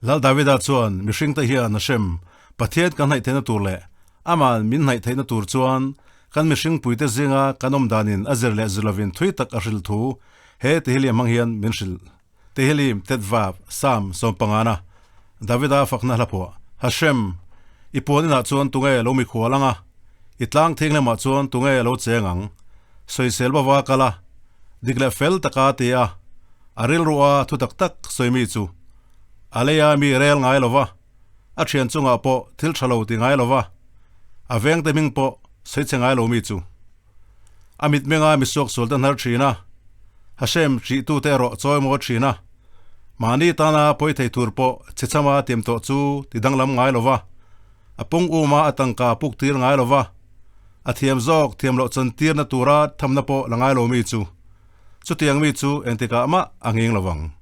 Lal Davida chuan mihringte hian Hashem, Pathian kan hnaih theihna tur leh Ama'n min hnaih theihna tur chuan kan mihring puite zinga kan awm danin a zir leh zir lovin thui tak a hrilh thu he Tehillim hmang hian min hrilh. Tehillim, Tetvav, Psalm, sawmpangana, Davida fakna hla phuah, Hashem, i puan inah chuan tunge lo mikhual ang a, i tlang thianghlimah chuan tunge lo cheng ang? Sawisel bava kal a, dik leh fel taka ti a, a rilruha thu tak tak sawi mi chu a leia mi rel ngai lo va, a thian chungah pawh thil tha lo ti ngai lo va, a vengte hming pawh sawi che ngai lo mi chu. A mitmenga misuaksual te hnar thin a, Hashem hrihtute erawh chawi maw thin a, mahni tana pawi thei tur pawh chhechama tiam tawh chu ti danglam ngai lo va, a pung uma a tangka puk tir ngai lo va, a thiam zawk thiam loh chan tirna tura thamna pawh la ngai lo mi chu. Chutiang mi chu engtikah mah a nghing lo vang.